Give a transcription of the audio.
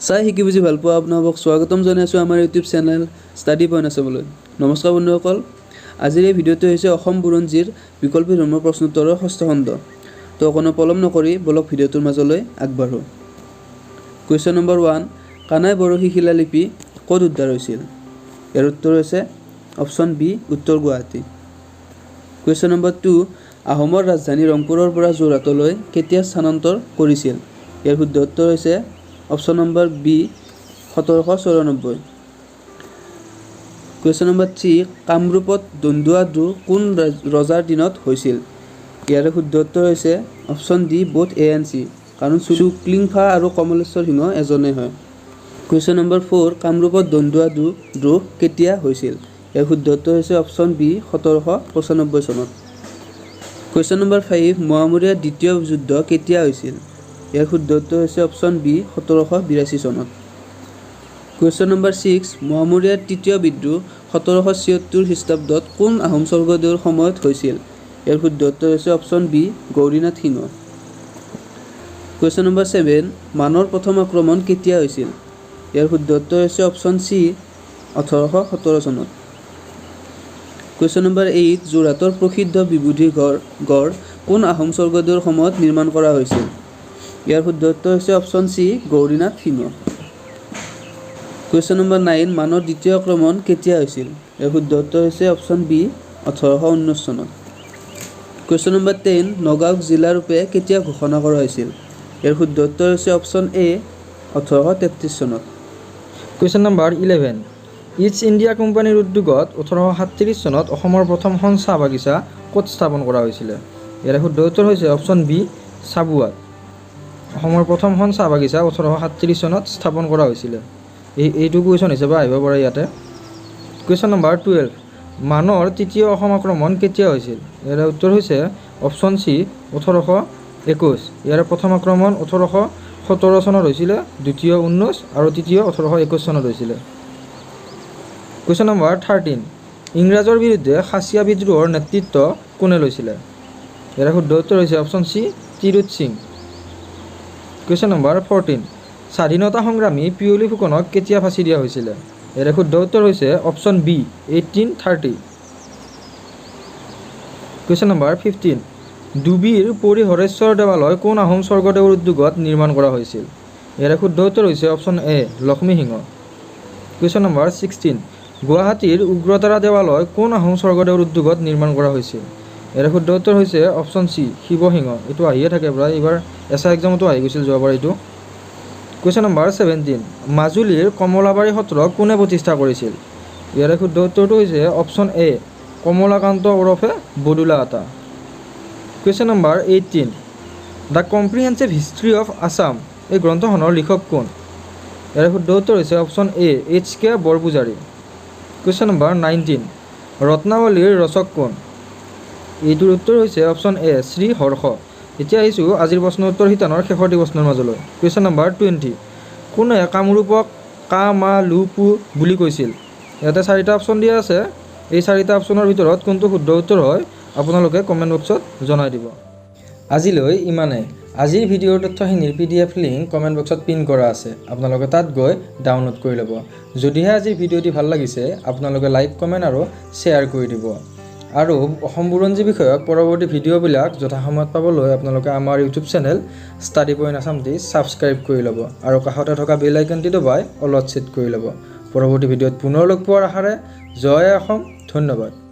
চাই শিকি বুজি ভাল পোৱা আপোনালোকক স্বাগতম জনাইছোঁ আমাৰ ইউটিউব চেনেল ষ্টাডি পইণ্ট আছামলৈ। নমস্কাৰ বন্ধুসকল, আজিৰ এই ভিডিঅ'টো হৈছে অসম বুৰঞ্জীৰ বিকল্পী ধৰ্ম প্ৰশ্নোত্তৰৰ ষষ্ঠ খণ্ড। তো কোনো পলম নকৰি বলক, ভিডিঅ'টোৰ মাজলৈ আগবাঢ়োঁ। কুৱেশ্যন নম্বৰ 1, কানাই বৰশী শিলালিপি ক'ত উদ্ধাৰ হৈছিল? ইয়াৰ উত্তৰ হৈছে অপশ্যন বি, উত্তৰ গুৱাহাটী। কুৱেশ্যন নম্বৰ 2, আহোমৰ ৰাজধানী ৰংপুৰৰ পৰা যোৰহাটলৈ কেতিয়া স্থানান্তৰ কৰিছিল? ইয়াৰ শুদ্ধ উত্তৰ হৈছে option number B, 1794। Question number 3, কামৰূপত দন্দুৱা দ্ৰোহ কোন ৰজাৰ দিনত হৈছিল? ইয়াৰে শুদ্ধ উত্তৰ হৈছে option D, both A and C, কাৰণ চুক্লিংফা আৰু কমলেশ্বৰ সিংহ এজনেই হয়। কুৱেশ্যন নম্বৰ 4, কামৰূপত দন্দুৱা দ্ৰোহ কেতিয়া হৈছিল? ইয়াৰ শুদ্ধ উত্তৰ হৈছে অপশ্যন বি, 1795 চনত। কুৱেশ্যন নম্বৰ 5, মোৱামৰীয়াৰ দ্বিতীয় যুদ্ধ কেতিয়া হৈছিল? ইয়াৰ শুদ্ধ উত্তৰ হৈছে অপশ্যন বি, 1782 চনত। কুৱেশ্যন নম্বৰ 6, মোৱামৰীয়াৰ তৃতীয় বিদ্ৰোহ 1776 খ্ৰীষ্টাব্দত কোন আহোম স্বৰ্গদেউৰ সময়ত হৈছিল? ইয়াৰ শুদ্ধ উত্তৰ হৈছে option B, Gaurinath Singha. Question number 7, মানৰ প্ৰথম আক্ৰমণ কেতিয়া হৈছিল? ইয়াৰ শুদ্ধ উত্তৰ হৈছে অপশ্যন চি, 1817 চনত। কুৱেশ্যন নম্বৰ 8, যোৰহাটৰ প্ৰসিদ্ধ বিভূতি গড় কোন আহোম স্বৰ্গদেউৰ সময়ত নিৰ্মাণ কৰা হৈছিল? ইয়াৰ শুদ্ধ উত্তৰ হৈছে option C, Gaurinath Singha. Question number 9, মানৰ দ্বিতীয় আক্ৰমণ কেতিয়া হৈছিল? ইয়াৰ শুদ্ধ উত্তৰ হৈছে অপশ্যন বি, 1819 চনত। কুৱেশ্যন নম্বৰ 10, নগাঁওক জিলাৰূপে কেতিয়া ঘোষণা কৰা হৈছিল? ইয়াৰ শুদ্ধ উত্তৰ হৈছে অপশ্যন এ, 1833 চনত। কুৱেশ্যন নম্বৰ 11, ইষ্ট ইণ্ডিয়া কোম্পানীৰ উদ্যোগত 1837 চনত অসমৰ প্ৰথমখন চাহ বাগিচা ক'ত স্থাপন কৰা হৈছিলে? ইয়াৰে শুদ্ধ উত্তৰ হৈছে অপশ্যন বি, চাবুৱাত। অসমৰ প্ৰথমখন চাহ বাগিচা 1837 চনত স্থাপন কৰা হৈছিলে। এইটো কুৱেশ্যন হিচাপে আহিব পাৰে ইয়াতে। কুৱেশ্যন নম্বৰ 12, মানৰ তৃতীয় অসম আক্ৰমণ কেতিয়া হৈছিল? ইয়াৰে উত্তৰ হৈছে অপশ্যন চি, 1821। ইয়াৰে প্ৰথম আক্ৰমণ 1817 চনত হৈছিলে, দ্বিতীয় 19 আৰু তৃতীয় 1821 চনত হৈছিলে। কুৱেশ্যন নম্বৰ 13, ইংৰাজৰ বিৰুদ্ধে খাচীয়া বিদ্ৰোহৰ নেতৃত্ব কোনে লৈছিলে? ইয়াৰে শুদ্ধ উত্তৰ হৈছে option C, Tirot Singh. Question number 14, স্বাধীনতা সংগ্ৰামী পিয়লি ফুকনক কেতিয়া ফাঁচি দিয়া হৈছিলে? ইয়াৰে শুদ্ধ উত্তৰ হৈছে option B, 1830। Question number 15, ডুবিৰ Parihareswar দেৱালয় কোন আহোম স্বৰ্গদেউৰ উদ্যোগত নিৰ্মাণ কৰা হৈছিল? ইয়াৰে শুদ্ধ উত্তৰ হৈছে option A, Lakshmi Singha. Question number 16, গুৱাহাটীৰ উগ্ৰতাৰা দেৱালয় কোন আহোম স্বৰ্গদেউৰ উদ্যোগত নিৰ্মাণ কৰা হৈছিল? ইয়াৰে শুদ্ধ উত্তৰ হৈছে অপশ্যন চি, শিৱসিংহ। এইটো আহিয়ে থাকে প্ৰায়, এইবাৰ এছ I এক্সামতো আহি গৈছিল যোৱাবাৰ এইটো। কুৱেশ্যন নম্বৰ 17, মাজুলীৰ কমলাবাৰী সত্ৰ কোনে প্ৰতিষ্ঠা কৰিছিল? ইয়াৰে শুদ্ধ উত্তৰটো হৈছে অপশ্যন এ, কমলাকান্ত ওৰফে বদুলা আতা। Question number 18, The Comprehensive History of Assam এই গ্ৰন্থখনৰ লিখক কোন? ইয়াৰে শুদ্ধ উত্তৰ হৈছে option A, H K Borpujari. Question number 19, ৰত্নাৱলীৰ ৰচক কোন? এইটোৰ উত্তৰ হৈছে অপশ্যন এ, শ্ৰী হৰ্ষ। এতিয়া আহিছোঁ আজিৰ প্ৰশ্ন উত্তৰ শিতানৰ শেষৰটি প্ৰশ্নৰ মাজলৈ। কুৱেশ্যন নম্বৰ 20, কোনে কামৰূপক কা মা লু পু বুলি কৈছিল? ইয়াতে চাৰিটা অপশ্যন দিয়া আছে। এই চাৰিটা অপশ্যনৰ ভিতৰত কোনটো শুদ্ধ উত্তৰ হয়, আপোনালোকে কমেণ্ট বক্সত জনাই দিব। আজিলৈ ইমানেই। আজিৰ ভিডিঅ'ৰ তথ্যখিনিৰ পিডিএফ লিংক কমেণ্ট বক্সত পিন কৰা আছে, আপোনালোকে তাত গৈ ডাউনলোড কৰি ল'ব। যদিহে আজিৰ ভিডিঅ'টি ভাল লাগিছে, আপোনালোকে লাইক, কমেণ্ট আৰু শ্বেয়াৰ কৰি দিব আৰু অসম বুৰঞ্জী বিষয়ক পৰৱৰ্তী ভিডিঅ'বিলাক যথাসময়ত পাবলৈ আপোনালোকে আমাৰ ইউটিউব চেনেল ষ্টাডি পইণ্ট আছামটি ছাবস্ক্ৰাইব কৰি ল'ব আৰু কাষতে থকা বেল আইকনটি দবাই অলত ছেট কৰি ল'ব। পৰৱৰ্তী ভিডিঅ'ত পুনৰ লগ পোৱাৰ আশাৰে, জয় অসম, ধন্যবাদ।